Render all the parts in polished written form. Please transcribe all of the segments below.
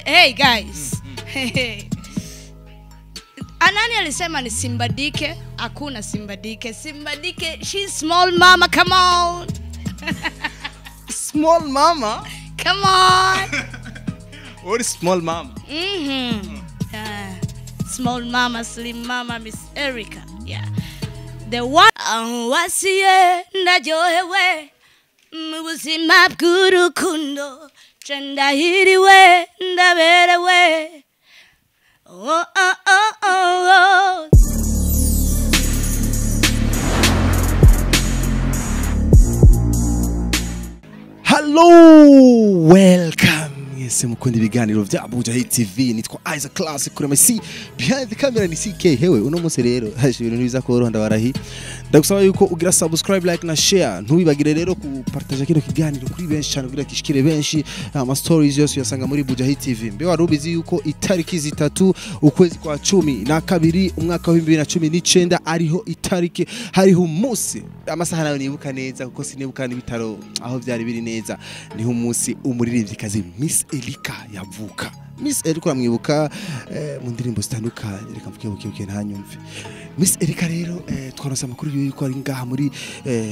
Hey guys. Anani alisema ni Simbadike, hakuna Simbadike. Simbadike, she's small mama, come on. Small mama? Come on. What is small mama? Yeah. Small mama, slim mama, Miss Erica. Yeah. The one wasiye ndaryohewe mu buzima bw'urukundo je ndahiriwe ndaberewe. Oh, oh, oh, oh, oh. Hello, welcome. Mwese mukunda ibiganiro vya Buja Hit TV, nitwa Isaac Classic kuri MC, behind the camera ni CK. Hewe uno munsi rero haje ibintu biza koroha, ndabarahi. Ndagusaba yuko ugira subscribe, like na share. Ntubibagire rero kupartage kino kiganiro kuri benshi cyane kugira kishikire benshi. Ama stories yose uyasanga muri Buja Hit TV. Mbe wari ubizi yuko itariki 3 ukwezi kwa 12 umwaka wa 2019 ariho itariki, hariho umunsi, amasaha nayo nibuka neza kuko sinibuka n'ibitaro aho byari biri neza, niho umunsi umuririmvyikazi Miss Elika yavuka. Miss Erika uramwibuka mu ndirimbo zitandukanye, reka mvuge buke ntanyumve. Miss Erika rero twaronse amakuru yuko ari ngaha muri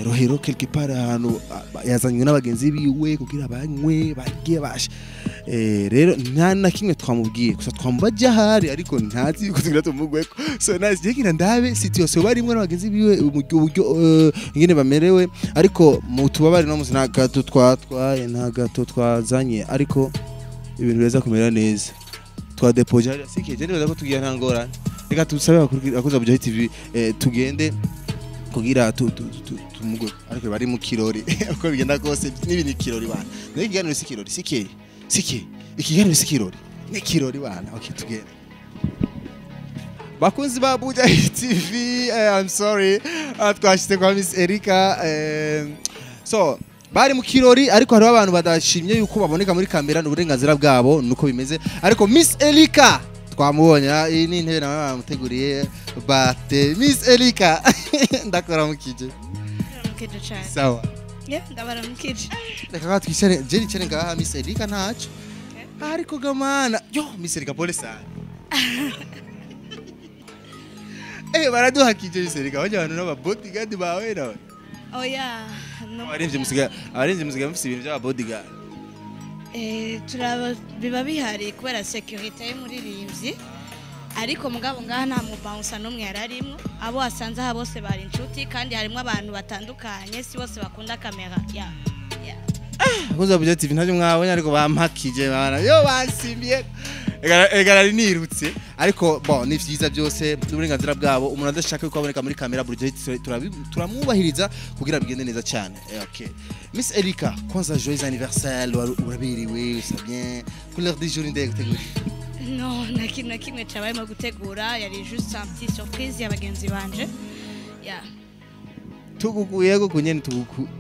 Rohero quelque part, ahantu yazanywe n'abagenzi biwe kugira banywe barye bashe. Rero nta na kimwe twamubwiye, gusa twamubaje ahari ariko ntazi yuko tugira tumugweko. So nice, jegira ndabe situation barimwe n'abagenzi biwe uburyo ingene bamerewe, ariko mu tubabare no musi nta gato twatwaye, nta gato twazanye, ariko ibintu biza kumera neza. Twadepoje hariya sike, je nibaza ko tugiye nta ngorane. Reka tusabe abakozi ba Buja Hit TV tugende kugira tumugwe, ariko bari mu kirori uko bigenda kose nibi ni kirori bana. Nayo ikiganiro si kirori, sike sike, ikiganiro si kirori, ni kirori bana. Okay, tugende. Bakunzi ba Buja Hit TV, I'm sorry, twashitse kwa Miss Erika. So bari mu kirori ariko hariho abantu badashimye yuko baboneka muri kamera, n'uburenganzira bwabo nuko bimeze, ariko Miss Erika twamubonye. Iyi ni intebe nawe bamuteguriye bate. Miss Erika ndakora mukije. Ndabaramukije cyane. Sawa. Yeah, ndabaramukije. Reka twicare, je nicare ngaha Miss Erika ntaco. Ariko gamana, yo Miss Erika pole sana. Baraduhakije Miss Erika, bajya abantu n'aba bodyguard bawe nawe. Oh yeah. No. Abarinzi musiga mufise ibintu by'aba bodyguard. Turaba biba bihari kubera security y'umuririmbyi, ariko mugabo ngaha nta mu bouncer n'umwe yararimwo, abo asanze aha bose bari inshuti kandi harimo abantu batandukanye, si bose bakunda kamera. Yeah. Yeah. Akoza Buja TV ntacyo mwabonye ariko bampakije bana. Yo bansimbiye. Ega nirutse, ariko bon ni vyiza byose n'uburenganzira bwabo, umuntu adashaka ko aboneka muri kamera Buja Hit turamwubahiriza kugira bigende neza cyane. Okay. Miss Erika, kwanza joyeux anniversaire, urabiriwe, ça bien. Couleur du jour ndege gutegura. No, nta kintu na kimwe cabayemo gutegura, yari juste un petit surprise y'abagenzi banje. Yeah. Tuguguyeko kunyene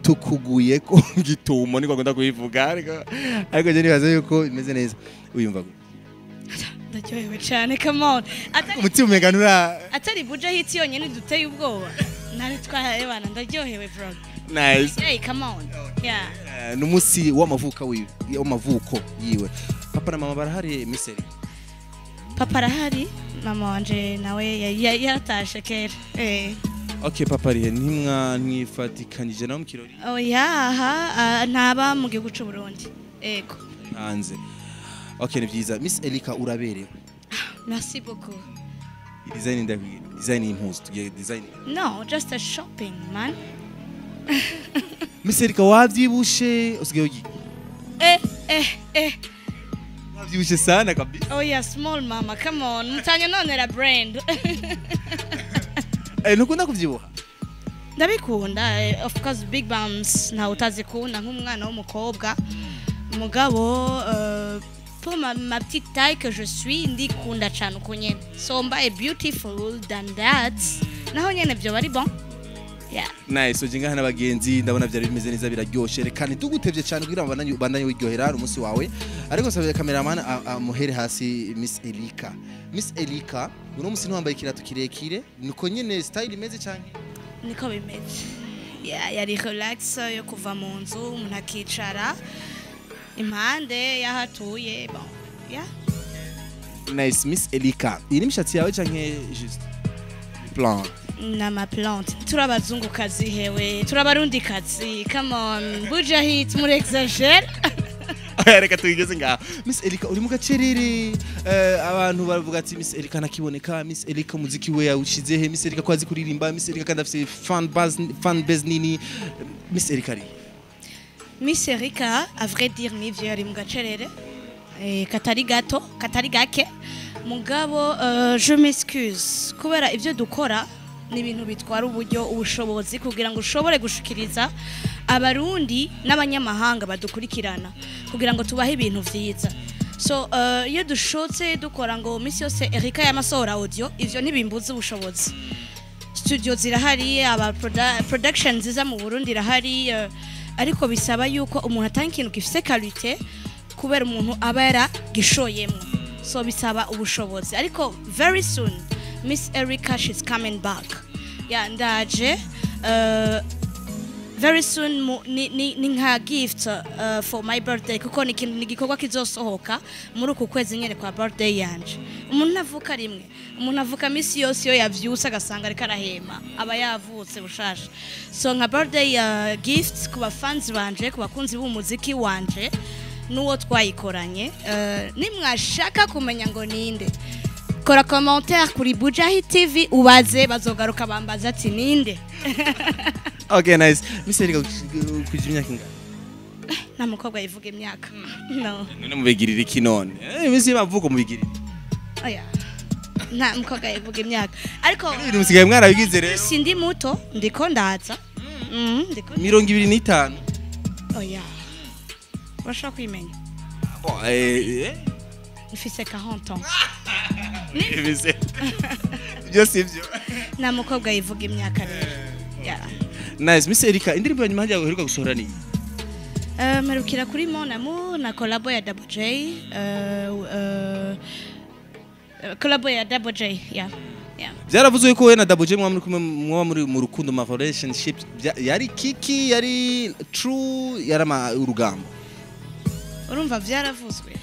tukuguyeko gitumo niko agomba kubivuga, ariko je nibaza yuko imeze neza. Uyumva gute? Ndaryohewe cyane, come on. Umutima umeganura. Atari Buja Hit yonyene duteye ubwoba. Nari twarebana, ndaryohewe bro. Nice. Hey, come on. Yeah. Numusi w'amavuko wiwe, w'amavuko yiwe. Papa na mama barahari Miss Erika? Papa arahari, mama wanje nawe yaratashe kera. Okay, papa arihe? Ntimwa mwifatikanije nawe mu kirori? Oh yeah, ntaba mu gihugu c'u Burundi. Ego. Hanze. Okay, ni vyiza. Miss Erika uraberewe. Merci beaucoup. Design ndakwiye. Design impuzu, tugiye design. No, just a shopping man. Miss Erika wavyibushe usigaye ugiye? Wavyibushe sana kabisa. Oh yeah, small mama, come on. Mutanya nonera brand. Ntukunda kuvyibuha? Ndabikunda, of course big bums nta utazikunda nk'umwana w'umukobwa. Mugabo pour ma petite taille que je suis, ndikunda cyane uko nyene. So mbaye beautiful than that. Naho nyene byo bari bon. Yeah. Nice, uje ngaha n'abagenzi ndabona byari bimeze neza biraryoshe. Reka ntitugutevye cyane kugira ngo bandanye wiryohera umunsi wawe. Ariko sabe cameraman amuhere hasi Miss Erika. Miss Erika, uno munsi ntiwambaye ikirato kirekire, niko nyene style imeze cyane. Niko bimeze. Yeah, yari relax yo kuva mu nzu umuntu akicara impande y'ahatuye. Bon. Yeah. Nice. Miss Elika, iyi ni imishatsi yawe canke juste plan? N'ama plante. Turabazungukazi hewe, turabarundikazi. Come on, Buja Hit, muri exagère. Oya, reka tugeze ngaho. Miss Elika, uri mu gacerere. Abantu baravuga ati Miss Elika nakiboneka, Miss Elika umuziki we yawushize he, Miss Elika ko azi kuririmba, Miss Elika kandi afise fan base nini. Miss Elika ari Miss Erika, à vrai dire, nivyo, yari mu gacerere katari gato, katari gake. Mugabo je m'excuse, kubera ivyo dukora ni ibintu bitwara uburyo, ubushobozi, kugira ngo ushobore gushikiriza Abarundi n'abanyamahanga badukurikirana, kugira ngo tubahe ibintu vyiza. So iyo dushotse dukora ngo misi yose Erika yamasohora audio, ivyo ntibimbuza ubushobozi. Studio zirahari, aba production nziza mu Burundi irahari, ariko bisaba yuko umuntu atanga ikintu gifise qualité, kubera umuntu aba yaragishoyemwo. So bisaba ubushobozi, ariko very soon Miss Erica, she's coming back. Yeah, ndaje very soon. Ni nka gift for my birthday, kuko ni ikintu, ni igikorwa kizosohoka muri uku kwezi nyene kwa birthday yanje. Umuntu avuka rimwe, umuntu avuka misi yose. Iyo yavyutse agasanga ariko arahema, aba yavutse bushasha. So nka birthday gift ku bafans banje, ku bakunzi b'umuziki wanje n'uwo twayikoranye. Nimwashaka kumenya ngo ninde, kora commentaire kuri Bujahi TV, ubaze, bazogaruka bambaza ati ninde. Okay, nice. Miss Erika, kuja imyaka ingana? Nta mukobwa yivuga imyaka, no. None mubigirira iki none? Iminsi y'amavuko mubigirira? Oya, nta mukobwa yivuga imyaka, ariko Ibintu musigaye mwarabigize rero. Sindi muto, ndiko ndaza. Ndiko 25? Oya, urashobora kwimenya. Bon, Mfise 40 ans. Ibise byo sivyo. Nta mukobwa yivuga imyaka rero. Yeah. Nice. Miss Erika, indirimbo ya nyuma hajya uheruka gusohora ni? Mperukira kuri Mon Amour na collabo ya Double J, collabo ya Double J, yeah. Byaravuzwe ko we na Double J mwa muri kumwe, mwa muri mu rukundo, ma relationship. Yari kiki, yari true, yari ama urugambo? Urumva vyaravuzwe,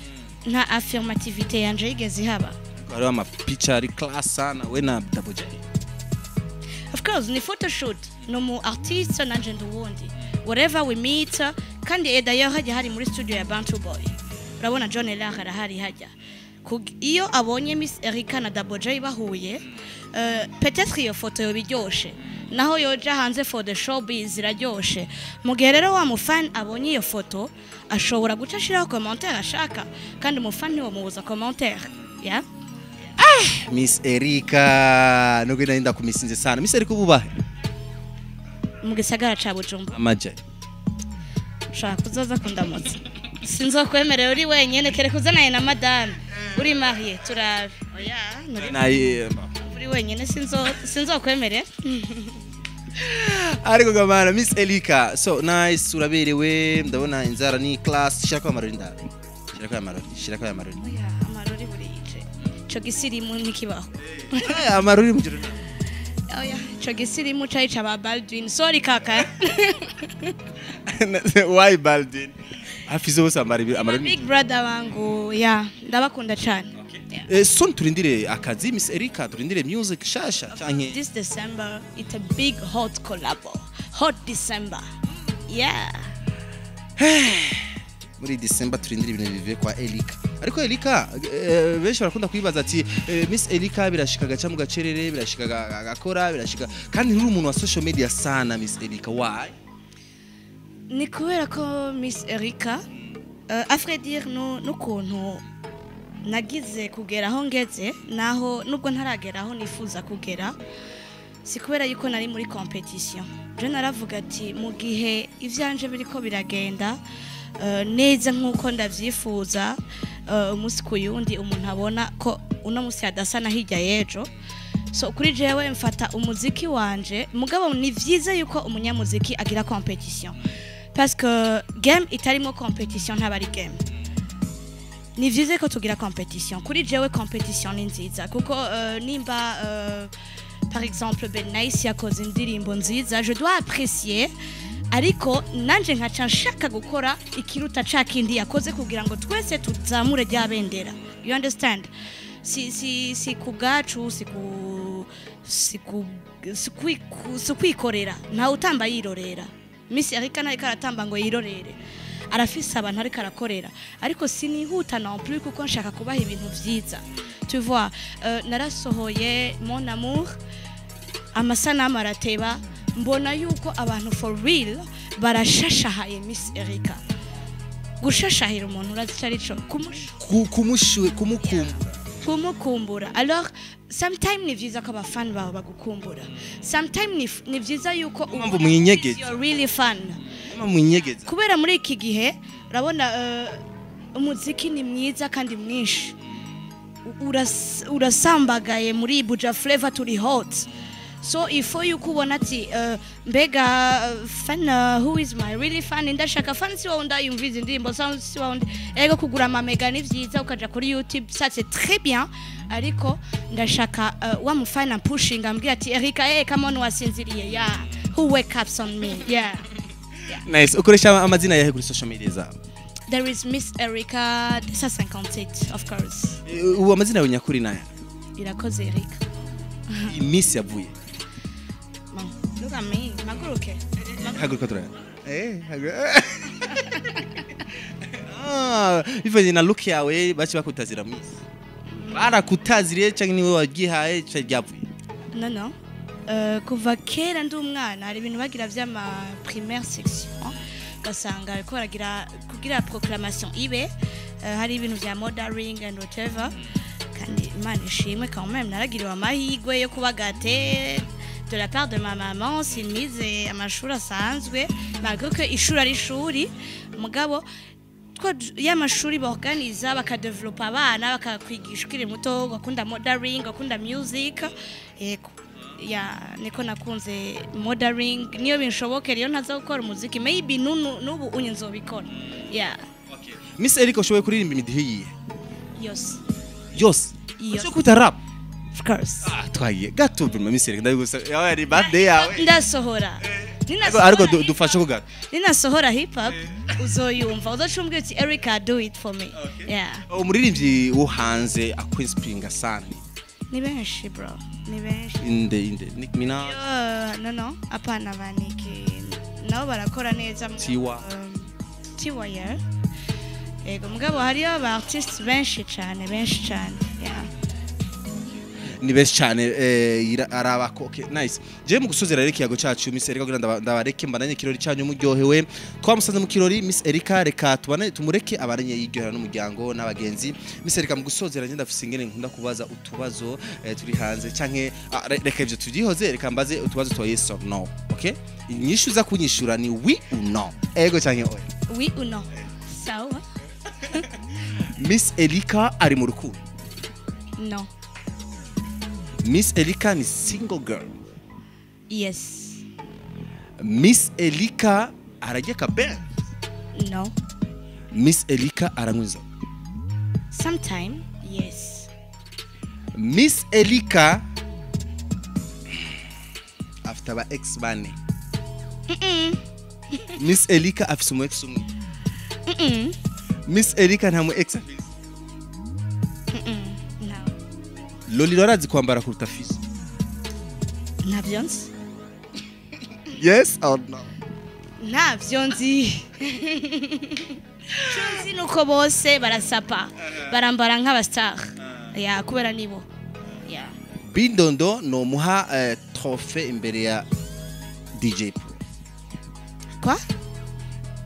nta affirmativité yanje yigeze ihaba. Hariho amapica ari class sana, we na Double J. Of course ni photoshoot, ni umu artiste nanje ndi uwundi, whatever we meet. Kandi d'ailleurs hajya hari muri studio ya Bantu Boy, urabona John Elar arahari hajya. Iyo abonye Miss Erika na Double J bahuye, peut-être iyo foto yoba iryoshe, naho yoja hanze for the showbiz iraryoshe. Mu gihe rero wa mufan abonye iyo foto, ashobora guca ashiraho commentaire ashaka, kandi umufan ntiwomubuza commentaire, yeah. Miss Erika, nubwo nari ndakumisinze sana. Miss Erika, ububahe? Mu gisagara ca Bujumbura. Amaja? Ushaka kuzoza kundamutsa, sinzokwemerera uri wenyene, kereka uzanaye na madame uri marié, turabe. Oya, nturi Naye uri wenyene, sinzokwemerera. Ariko gamana Miss Elika, so nice, uraberewe, ndabona inzara ni class. Shirako amarori, ndabe, shirako amarori, shirako amarori. Oya, amarori burije, ico gisirimu ntikibaho. Amarori mu joro. Oya, ico gisirimu cari ca Baldwin, sorry kaka. Why Baldwin? Hafi bose ambara amarori. Big brother wangu ya, ndabakunda cane. Yeah. Soon turindire akazi, Miss Erika, turindire music shasha canke? This December it's a big hot collabo, hot December, yeah. Muri December turindire ibintu bivuye kwa Elika. Ariko Elika, benshi barakunda kwibaza ati Miss Elika birashika gaca mu gacerere, birashika agakora, birashika, kandi nturi umuntu wa social media sana. Miss Elika, why? Ni kubera ko Miss Erika, à vrai dire, n'ukuntu nagize kugera aho ngeze, naho nubwo ntaragera aho nifuza kugera, si kubera yuko nari muri competition. Je naravuga ati mu gihe ivyanje biriko biragenda neza nk'uko ndavyifuza, umunsi ku yundi umuntu abona ko uno munsi hadasa na hirya y'ejo. So kuri jewe mfata umuziki wanje. Mugabo ni vyiza yuko umunyamuziki agira competition, parce que game itarimo competition ntaba ari game. Ni vyiza ko tugira competition. Kuri jewe competition ni nziza, kuko nimba par exemple Ben Nice yakoze indirimbo nziza, je dois apprécier. Ariko nanje nkaca nshaka gukora ikiruta ca kindi yakoze kugira ngo twese tuzamure rya bendera. You understand? Si ku bwacu, si kwikorera. Ntawe utamba yirorera. Miss Erika ntariko aratamba ngo yirorere, arafise abantu ariko arakorera. Ariko sinihuta non plus, kuko nshaka kubaha ibintu vyiza, tu vois. Narasohoye Mon Amour, amasanamu arateba, mbona yuko abantu for real barashashahaye Miss Erika. Gushashahira umuntu, urazi ico arico? Kumukumbura. Kumukumbura. Alors sometime ni vyiza ko abafani bawe bagukumbura. Sometime ni vyiza yuko Mpamvu mwinyegeza. you're really fan. Mwinyegeza. Kubera muri iki gihe urabona, umuziki ni mwiza kandi mwinshi. Urasambagaye muri Buja Flavor, turi hot. So ifo yuko ubona ati mbega fan, who is my really fan? Ndashaka fan si wundi yumviza indirimbo, si wundi. Ego, kugura amamega ni vyiza, ukaja kuri YouTube, ça c'est très bien, ariko ndashaka wa mufana pushing, ambwira ati: "Erika, hey, come on, wasinziriye?" Yeah, who wake ups on me, yeah. Nice. Ukoresha amazina yahe kuri social media zawe? There is Miss Erica 157, of course. Ubu amazina yawe nyakuri naya? Irakoze Erika. Iminsi yavuye. Bon, look at me. Maguruke. Haguruka turaya. Haguruka. Ah, bivanye na look yawe baci bakutazira Miss. Barakutaziriye canke niwe wagihaye canke ryavuye? Non. Kuva kera ndi umwana, hari ibintu bagira vy'ama primaire section, ugasanga bariko baragira kugira proclamation ibe, hari ibintu vya modeling and whatever. Kandi Imana ishimwe, quand même naragiriwe amahirwe yo kuba gâtée de la part de ma maman. Sinize amashuri asanzwe, malgré que ishuri ari ishuri, mugabo ya mashuri baorganiza bakadevelopa abana, bakakwigisha ukiri muto, ugakunda modeling, ugakunda music. Yego, ya niko nakunze modeling. Niyo binshoboke rero ntaza gukora umuziki, maybe n'ubu unye nzobikora, yeah. Miss Erika, ushoboye kuririmba imidiho yihe? Yose. Yose? Yose. Ushoboye kwita rap? Of course. Ah, twagiye gato vraiment. Miss Erika, ndabigusa yawe ari birthday yawe. Ndasohora. Ariko dufashe ko gato. Ninasohora hip hop uzoyumva, uzocumbwira uti: "Erika, do it for me." Yeah. Umuririmbyi wo hanze akwinspiringa sana? Ni benshi bro, ni benshi. Inde? Nick Minaj? No, hapana. Baniki nabo barakora neza. Tiwa. Tiwa, yeah. Ego, mugabo hariyo aba artistes benshi cyane, benshi cyane, yeah. Ni benshi cyane. Araba ko okay, nice. Je mu gusozera rero ikiyago cacu, Miss Erika, kugira ndabareke mbananye ikirori cyanyu muryohewe. Twamusanze mu kirori Miss Erika, reka tubane, tumureke abaranye yiryohera n'umuryango n'abagenzi. Miss Erika, mu gusozera njye ndafise ingene nkunda kubaza utubazo turi hanze canke reka ivyo tuvyihoze, reka mbaze utubazo twa yes or no. Okay, inyishu za kunyishura ni oui ou non, ego canke oya. Oui ou non, sawa. Miss Erika ari mu rukundo? No. Miss Erika ni single girl? Yes. Miss Elika ararya kabe? No. Miss Elika aranywa inzoga? Sometime, yes. Miss Elika afite aba ex bane? Miss Elika afise umu ex umwe? Miss Elika nta mu ex afise? No. Lolilo arazi kwambara kuruta Fizo? Ntabyo nzi. Yes or no? Ntabyo nzi. Icyo nzi ni uko bose barasapa, barambara nk'abastar, ya, kubera nibo, ya. Bindondo nomuha trophée imbere ya DJ Pro? Kwa?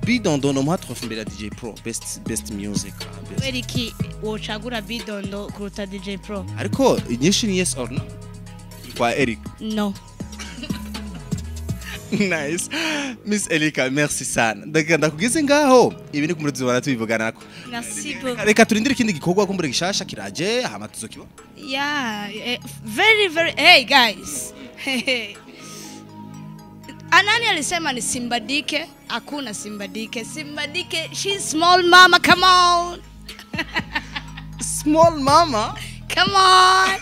Bidondo nomuha trophée imbere ya DJ Pro, best music, best. Kubera iki wocagura Bidondo kuruta DJ Pro? Ariko inyishu ni yes or no kwa Eric. No. Nice. Miss Elika, merci sana. Ndagenda ndakugeze ngaho, ibi ni kumuri tuzobana tubivuganako. Merci beaucoup. Reka turindire ikindi gikorwa kumbure gishasha kiraje, hama tuzokiba. Yeah, very very. Hey guys. Anani alisema ni Simbadike, hakuna Simbadike. Simbadike, she's small mama, come on. Small mama? Come on.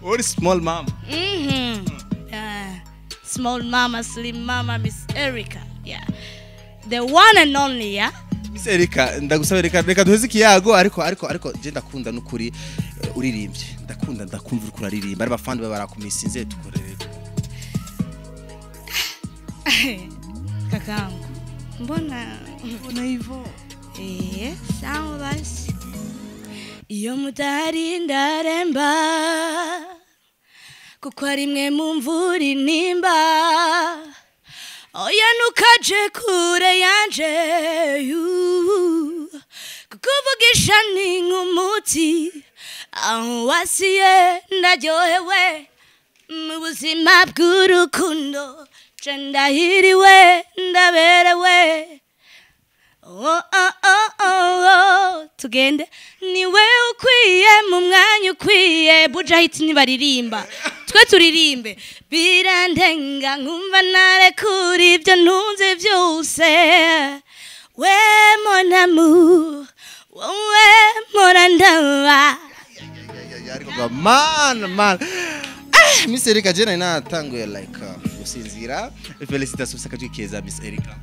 What is small mama? Yeah. Small mama, slim mama, Miss Erica. Yeah, the one and only, yeah. Miss Erica, ndagusaba reka duheze ikiyago, ariko je ndakunda nukuri uririmbye, ndakunda ndakumva uriko uraririmba, ari bafandi barakumisinze, tukorere. Kakangu, mbona mbona hivyo? Sawa basi. Iyo mutari ndaremba, kuko ari mwe mu mvura intimba. Oya ntukaje kure yanje, kukuvugisha ni nk'umuti. Aho wasiye ndaryohewe mu buzima bw'urukundo, nje ndahiriwe ndaberewe. Oh, oh, oh, oh, oh. Tugende niwe ukwiye mu mwanya ukwiye. Buja Hit ntibaririmba, twe turirimbe. Birandenga nkumva narekura ibyo ntunze byose. We mon amour, wowe mpora. Ariko man, Miss Erica, je nari natanguye like gusinzira. Félicitations, akajwi keza, Miss Erica.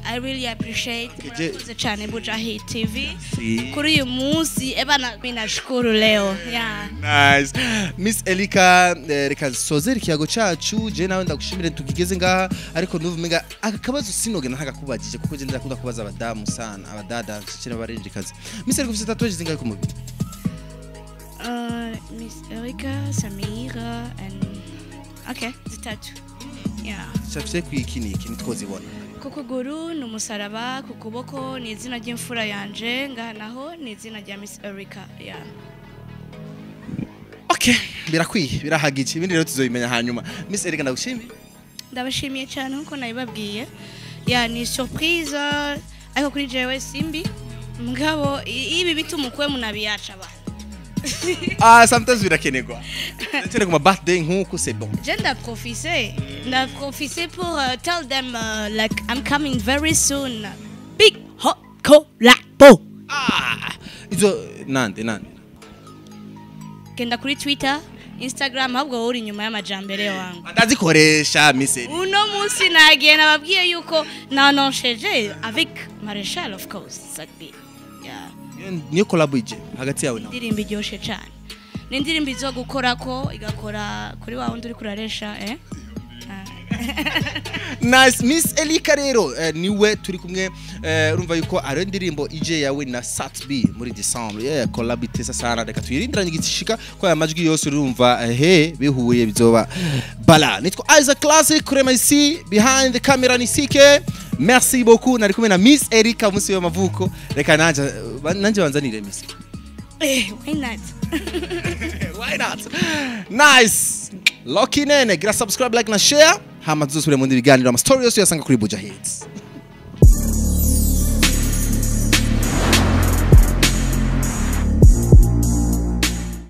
I really appreciate. Murakoze cyane Buja Hit TV Si. kuri uyu munsi ebana, mimi nashukuru leo, yeah. Nice. Miss Elika, reka sozera ikiyago cacu, je nawe ndagushimire tukigeze ngaha, ariko ndumva umenga aka kabazo sinogena ntagakubajije, kuko je ndakunda kubaza abadamu sana, abadada cyane abarinjikazi. Miss Erika, ufite tatouage zingahe ku mubiri? Miss Erika, Samira and okay, zitatu, yeah. Shafise kwiki niki nitwozibona? Ku kuguru ni umusaraba, ku kuboko ni izina ry'imfura yanje, ngaha naho ni izina rya Miss Erika, yeah. Okay, birakwiye, birahagije, ibindi rero tuzobimenya hanyuma. Miss Erika, ndagushimiye. Ndabashimiye cyane nkuko nabibabwiye, yeah, ni surprise, ariko kuri jewe simbi mugabo ibi bituma ukwe munabiyaca abantu. Ah, sometimes birakenerwa ndetse ku ma birthday nkuko, c'est bon. Je ndaprofise ndaprofise pour tell them like I'm coming very soon, big hot collabo. Ah, izo nande? Genda kuri Twitter, Instagram, ahubwo wowe uri inyuma y'amajambere wangu. Ndazikoresha, Miss Erika. Uno munsi nagiye nababwiye yuko nanonsheje avec Marechal, of course, Sadbi, yeah. Niyo collab ije hagati yawe nawe? Indirimbo iryoshe cyane, ni indirimbo izo gukora ko igakora kuri wa wundi uri kuraresha, eh. Ah. Nice. Miss Elika rero, niwe turi kumwe, urumva yuko ari indirimbo ije yawe na Sat B muri December, yeah, collab itesa sana. Reka tuyirindiranye igishika ko aya majwi yose urumva, he bihuye bizoba bala. Nitwa Isaac Classic kuri MC, behind the camera ni CK. Merci beaucoup. Nari kumwe na Miss Erika umunsi w'amavuko. Reka nanje banzanire Miss. Why not? Why not? Nice. Lucky nene, gira subscribe, like na share, hama tuzosubire mu bindi biganiro. Ama story yose uyasanga kuri Buja Hits.